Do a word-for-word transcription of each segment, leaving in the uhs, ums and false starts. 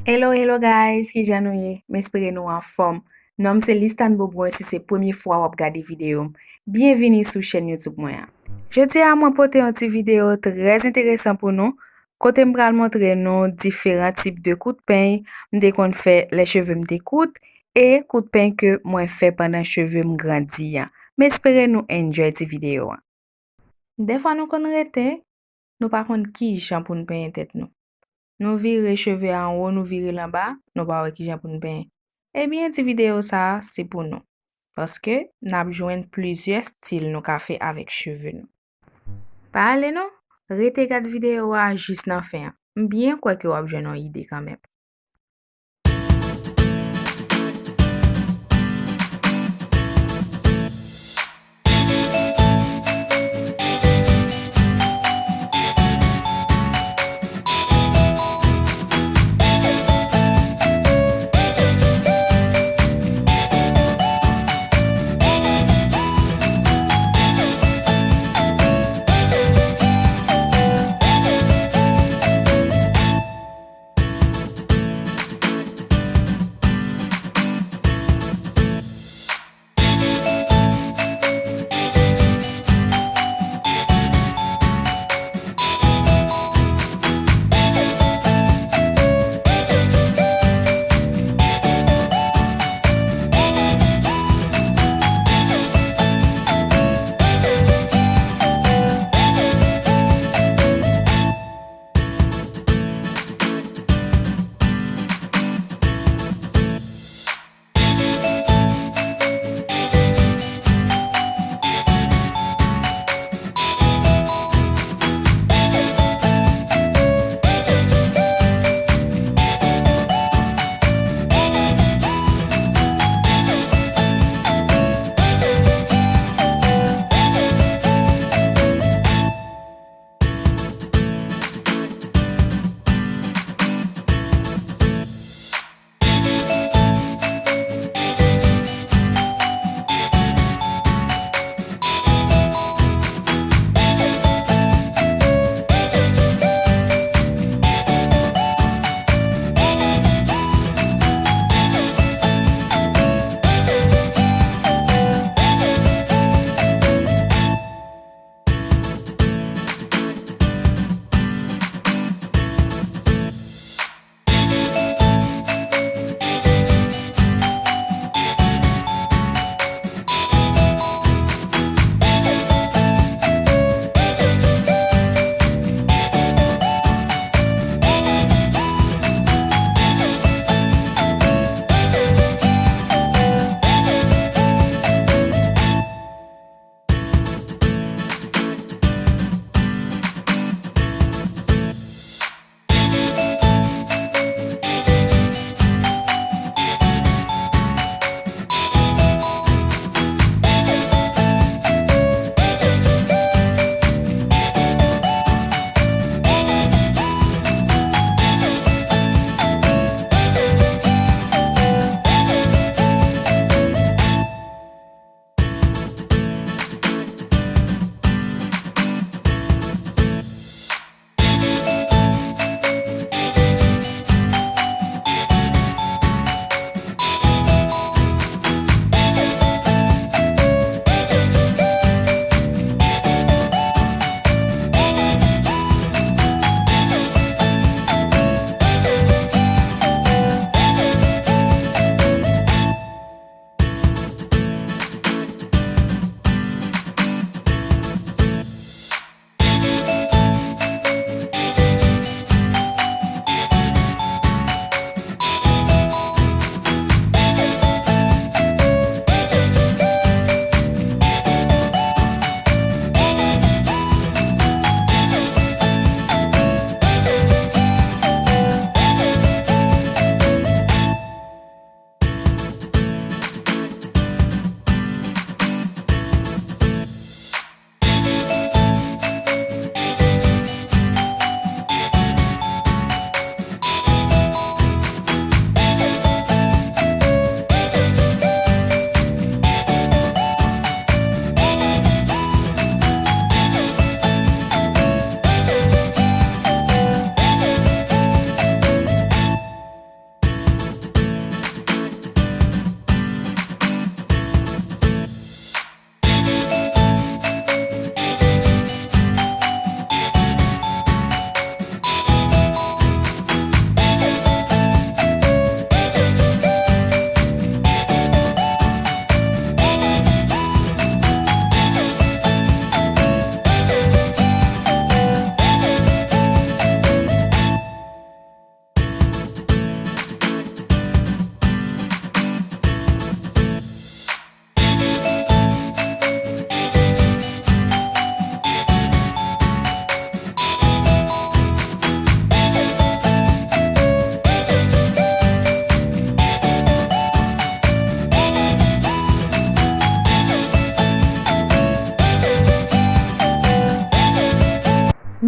Hello, hello guys, kijan nou ye? M espere nou anfòm. Non m se Listane Beaubrun, si se premye fwa w ap gade videyo m, byenvini sou chèn YouTube mwen an. Jodi a mwen pote yon ti videyo trè enteresan pou nou, kote m pral montre nou diferan tip de kout peny m te konn fè lè cheve m te kout e kout peny ke mwen fè pandan cheve m grandi an. M espere nou enjoy ti videyo an. Dèfwa nou konn rete, nou pa konn kijan pou n penyen tèt nou. Nou vire cheve anwo, nou vire l anba, nou pa wè kijan pou n penyen. Ebyen, ti videyo sa a se pou nou. Paske n ap jwenn plizyè stil nou ka fè avèk cheve nou. Pa ale non, rete gad videyo a jis nan fen an. M byen kwè ke w ap jwenn yon ide kanmenm.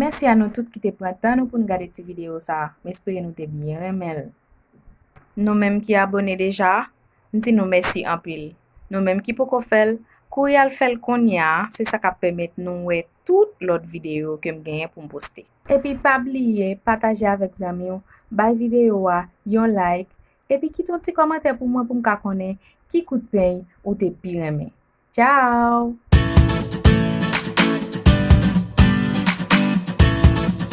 Mèsi a nou tout ki te pran tan nou pou n gade ti videyo sa a. M espere nou te byen renmen l. Nou menm ki abone deja, m di nou mèsi anpil. Nou menm ki poko fè l, kouri al fè l kounye a, se sa k ap pèmèt nou wè tout lòt videyo ke m genyen pou m poste. Epi pa bliye pataje avèk zanmi w, bay videyo a yon like, epi kite yon ti kòmantè pou mwen pou m ka konnen ki kout peny ou te pi renmen. Tchao!